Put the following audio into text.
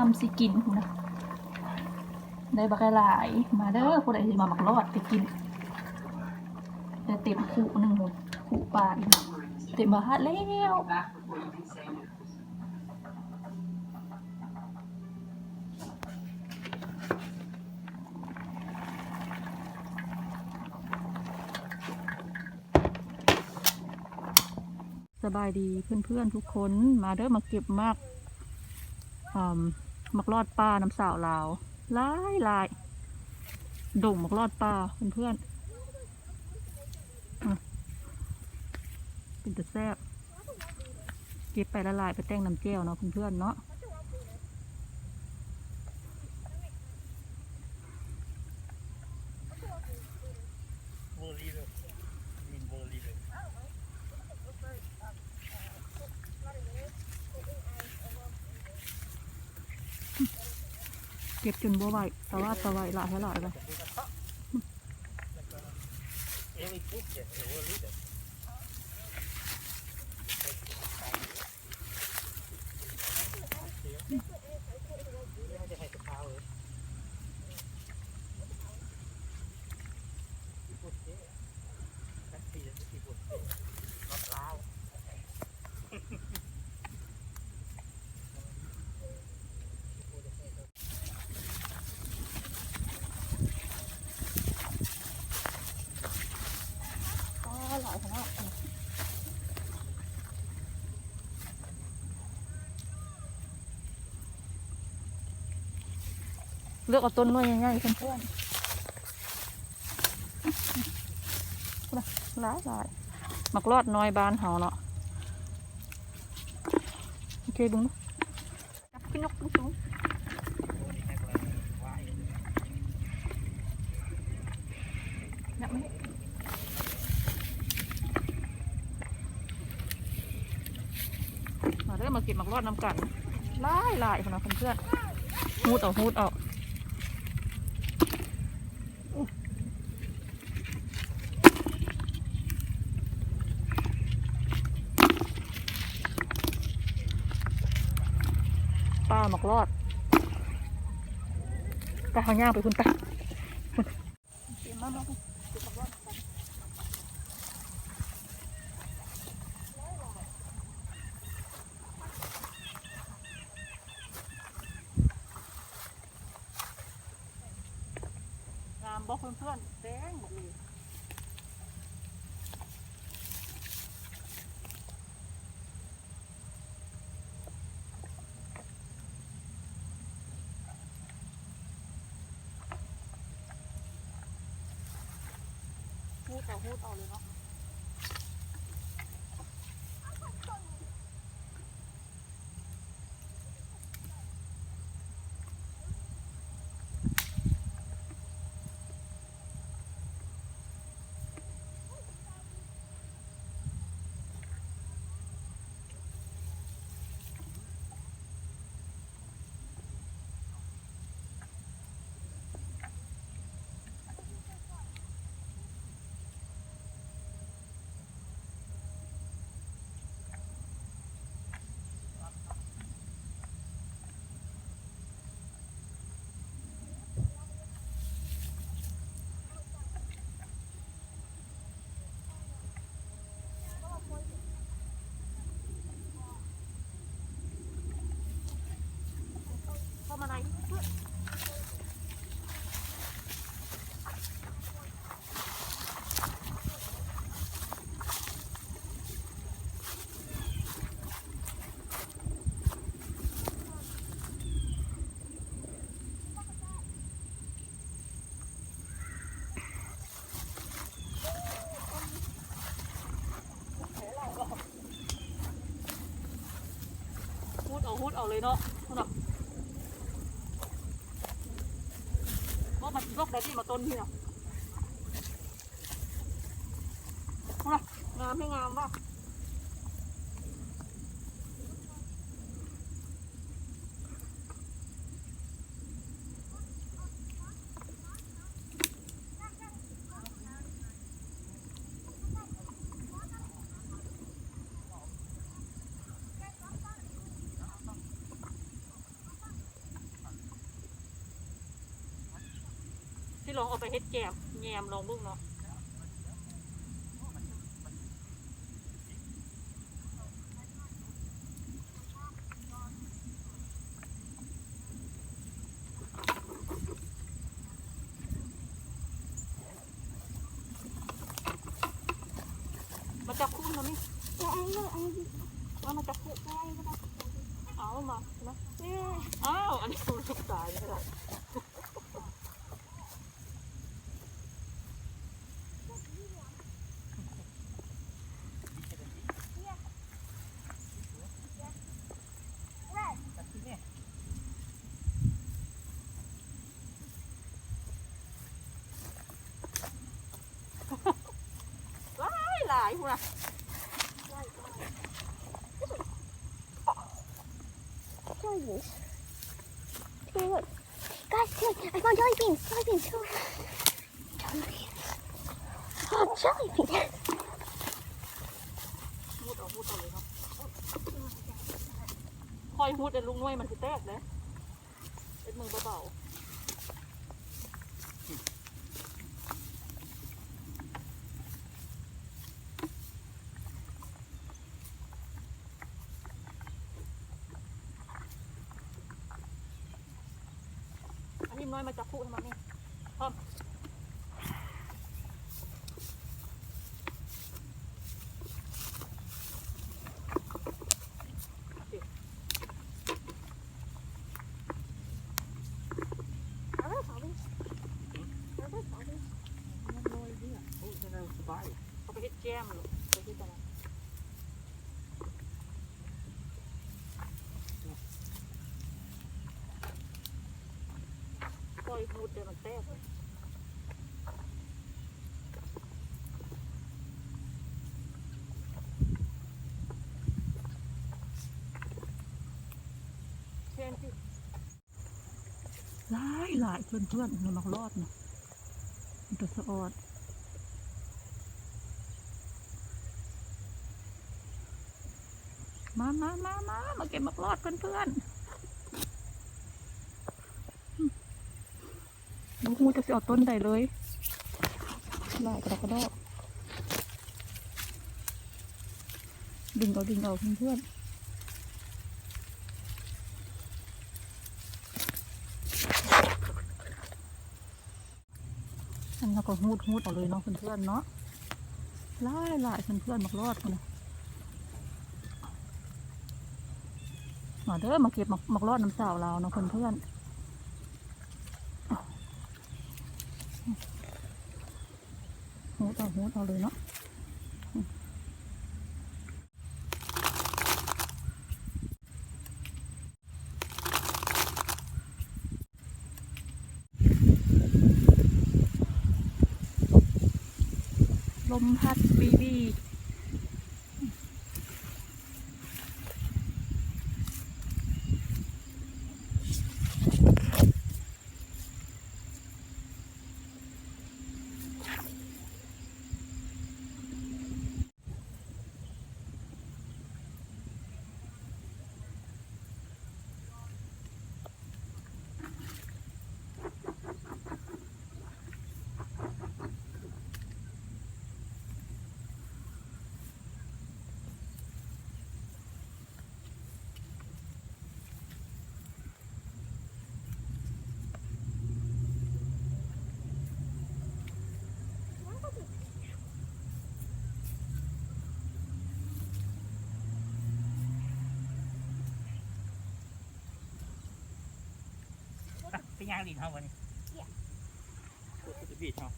ມັນຊິກິນພຸ້ນນະ ໄດ້ບັກຫຼາຍ. ມາເດີ ຜູ້ໃດຊິມາໝາກລອດໄປກິນ. ໄດ້ເຕັມຄຸໜຶ່ງພຸ້ນ ຄຸປາອີກ ເຕັມບາດແລ້ວ. ສະບາຍດີເພື່ອນໆທຸກຄົນ ມາເດີ ມາເກັບໝາກ ອາ ໝາກລອດປ່ານຳສາວລາວ ຫຼາຍໆ ດົງໝາກລອດປ່າເພື່ອນໆ. ອາ ເປັນຕາແຊບ ເກັບໄປຫຼາຍໆ ໄປແຕ່ງນ້ຳແຈ່ວເນາະເພື່ອນໆເນາະ. ເກັບຈົນບໍ່ໄຫວ ສະຫວາດສະຫວາຍ ຫຼາຍແທ້ຫຼາຍເລີຍ. ເລືອກເອົາຕົ້ນໜ່ວຍໃຫຍ່ໆ ເພື່ອນໆ ຫຼາຍໆ ໝາກລອດນ້ອຍບ້ານເຮົາເນາະ. ໂອເຄ ເບິ່ງດູ ຈັບຂຶ້ນ ຍົກສູງໆ ຍັບມານີ້ ມາເດີ ມາເກັບໝາກລອດນຳກັນ ຫຼາຍໆ ພຸ້ນນະເພື່ອນໆ. ຮູດເອົາ ຮູດເອົາ. ປ່າໝາກລອດ ໄປ ເຮົາຍ່າງໄປພຸ້ນ ໄປ. ງາມບໍ່ເພື່ອນໆ ແດງໝົດເລີຍ. ຮູດເອົາ ຮູດເອົາເລີຍເນາະ. ເຂົ້າມາໃນ ຮູດເອົາ ຮູດເອົາເລີຍເນາະ ພຸ້ນນະ. ບໍ່ ມັນຊິຕົກໄດ້ຕິ ມາຕົ້ນນີ້ນະ. ງາມແທ້ ງາມວ່າ. ເ ລອງເອົາໄປເຮັດແຈມ ແຍມລອງເບິ່ງເນາະ. ມາຈັບຄູ່ນຳນີ້ ເອົາມາຈັບຄູ່ ເອົາມານະ. ອ້າວ ອັນນີ້ລູກຊາຍນີ້ລະ. ຫຼາຍໆ ພຸ້ນນະ. Jellyfish. Look. Guys, look, I found jellyfish. Jellyfish. Jellyfish. Oh, jellyfish. ຮູດເອົາ ຮູດເອົາເລີຍເນາະ. ຄ່ອຍຮູດເດີ້ ລູກໜ່ວຍມັນຊິແຕກເດີ້. ເຮັດມືເບົາໆ. ເອົາຫິມນ້ອຍມາຈັບຄູ່ໃຫ້ມັນນີ້ ພ້ອມ. Are they falling? Are they falling? I have no idea. Oh, then I was to buy it. ເອົາໄປເຮັດແຈມລູກ ໄປເຮັດອັນນັ້ນ. ປ່ອຍຮູດແຕ່ມັນແຕກເລີຍ. ຫຼາຍໆ ເພື່ອນໆ ໝາກລອດນະ ເປັນຕາສະອອດ. ມາ ມາ ມາ ມາ ມາເກັບໝາກລອດເພື່ອນໆ. ບໍ່ຮູ້ຈັກຊິເອົາຕົ້ນໃດເລີຍ ຫຼາຍກະດອກກະດອກ. ດຶງເອົາ ດຶງເອົາເພື່ອນໆ. ອັນນີ້ເຮົາກະຮູດ ຮູດເອົາເລີຍເນາະເພື່ອນໆເນາະ. ຫຼາຍໆ ເພື່ອນໆ ໝາກລອດພຸ້ນນະ. ມາເດີ້ ມາເກັບໝາກ ໝາກລອດນຳສາວລາວເນາະເພື່ອນໆ. ຮູດເອົາ ຮູດເອົາເລີຍເນາະ. ລົມພັດວີວີ. ໄປ ໄປຍ່າງຫຼິ້ນເຮົາບັດນີ້. Yeah. Go to the beach, huh?